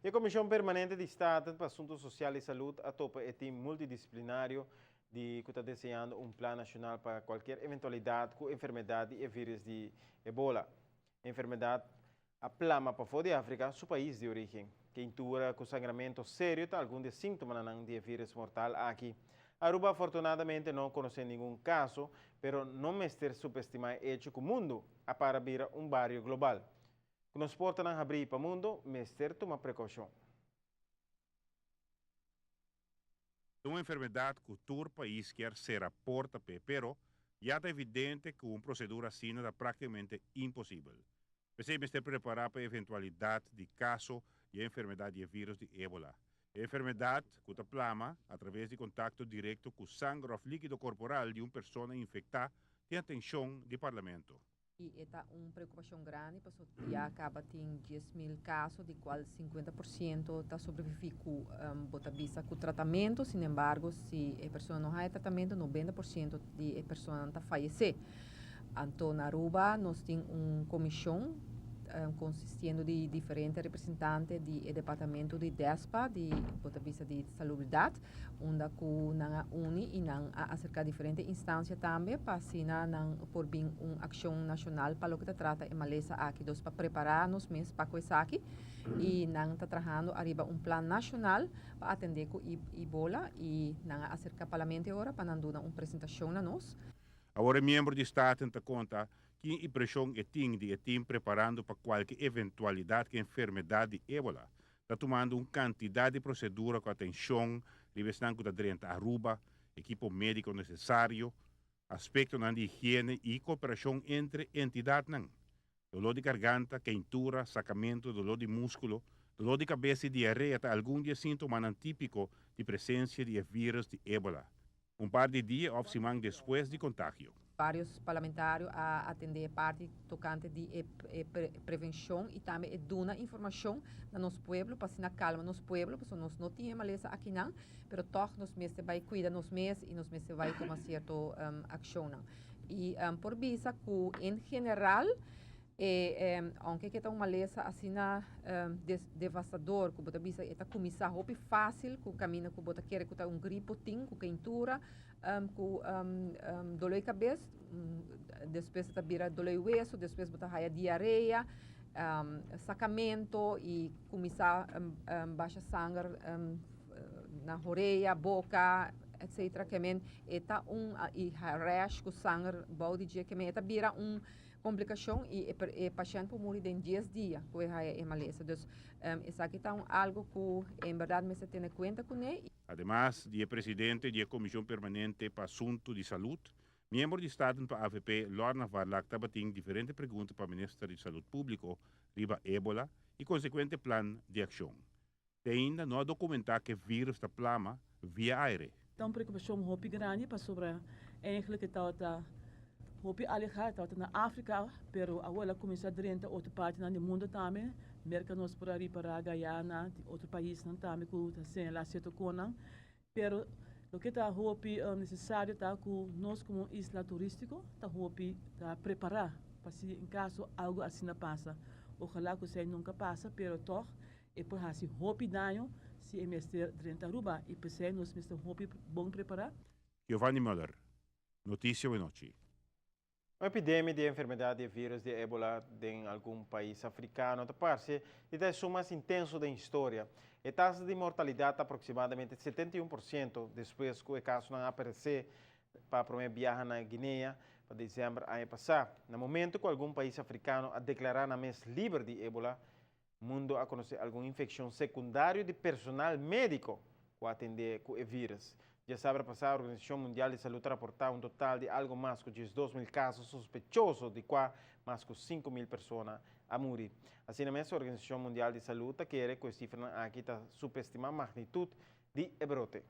E Comision Permanente di Staten pa Asunto Social y Salud a topa e team multidisciplinario di cu ta diseñando un plan nacional pa cualkier eventualidad cu enfermedad di e virus di Ebola. E enfermedad a plama pafó di Africa, su pais di origen. Keintura cu sangramento serio ta algun di e sintomanan di e virus mortal aki. Aruba afortunadamente no conoce ningun caso, pero no mester subestima e hecho cu mundo a para bira un bario global. Ku nos portanan habrí pa mundu, mester tuma prekoushon. Ta un enfermedat ku tur pais kier sera porta p'e, pero ya ta evidente ku un prosedura asina ta praktikamente imposibel. P'esei mester prepará pa e eventualidat di kaso di e enfermedat di e vírus di ébola. E enfermedat ku ta plama atraves di kontakto direkto ku sanger òf líkido korporal di un persona infektá tin atenshon di Parlamento. Y e ta un preocupacion grandi pasobra ya caba tin 10,000 caso di cual 50% ta sobrevivi cu bo ta bisa cu tratamento. Sin embargo, si e persona no haya tratamento, 90% di e personanan ta fayece. Anto na Aruba nos tin un comision consistiendo di diferente representante di e departamento di DESPA, di bo ta bisa di salubridad, unda cu nan a uni y nan a acerca diferente instancia tambe pa asina nan por bin un accion nacional pa loke ta trata e malesa aki. Dus pa prepara nos mes pa cu esaki y nan ta trahando ariba un plan nacional pa atende cu Ebola y nan a acerca Parlamento e ora pa nan duna un presentacion na nos. Awor e miembro di Staten ta konta ki impreshon e tin di e tim preparando pa kualke eventualidat ku e enfermedat di Ebola ta tumando un kantidat di prosedura ku atenshon riba esnan ku ta drenta Aruba, ekipo médiko nesesario, aspektonan di higiene i kooperashon entre entidatnan. Doló di garganta, keintura, sakamentu, doló di múskulo, doló di kabes i diarea ta algun di e síntomanan típiko di presensia di e vírus di ébola. Un par di dia òf siman despues di kontagio. Varios parlamentario a atende e parti tocante di e prevencion y tambe e duna informacion na nos pueblo pa asina calma nos pueblo, pasobra nos no tin e malesa akinan, pero toch nos mester bay cuida nos mes y nos mester bay tuma cierto accionnan. Y por bisa cu en general e aunke ke ta un malesa asina devastador ku bo ta bisa e ta kuminsá hopi fásil ku kaminda ku bo ta kere ku ta un gripo tin ku keintura, ku doló di kabes, despues e ta bira doló di weso, despues bo ta haya diarea, sakamento i kuminsá basha sanger na horea, boka, etsetera. Ke men e ta un i rash ku sanger bou di dje, ke men e ta bira un komplikashon i e pashènt por muri den 10 dia ku e haya e malesa. Dus esaki ta un algu ku en bèrdat mester tene kuenta kuné. Ademas di e presidente di e Komishon Permanente pa Asuntu di Salud, miembro di Staten pa avp Lorna Varlack tabatin diferente pregunta pa Minister di Salud Públiko riba Ebola i konsekuente plan di akshon. Te ainda no a dokumentá ku e vírus ta plama via aire. Ta un preokupashon hopi grandi pasobra eigenlijk e tabata hopi alehá, e tabata na Afrika, pero awor el a kuminsá drenta otro partinan di mundu tambe. Merka nos por a ripará, Guyana, di otro paisnan tambe ku ta señalá sierto konan. Pero loke ta hopi nesesario ta ku nos komo un isla turístiko ta hopi ta prepará pa si en kaso algu asina pasa. Ojalá ku esei nunka pasa, pero tòg e por hasi hopi daño si e mester drenta Aruba i p'esei nos mester hopi bon prepará. Giovanni Muller, Noticia Wenochi. Un epidemia di e enfermedad di e virus di Ebola den algun pais africano ta parce di ta esun mas intenso den historia. E tasa di mortalidad ta aproximadamente 71% despues cu e casonan a aparece pa prome biaha na Guinea pa december aña pasa. Na momento cu algun pais africano a declara nan mes liber di Ebola, Mundo a konosé algun infekshon sekundario di personal médiko ku a atendé ku e vírus. Djasabra pasá Organisashon Mundial di Salud ta raportá un total di algu mas ku 12,000 kaso sospechoso di kua mas ku 5,000 persona a muri. Asina mes Organisashon Mundial di Salud ta kere ku e sifranan aki ta supestimá magnitut di e brote.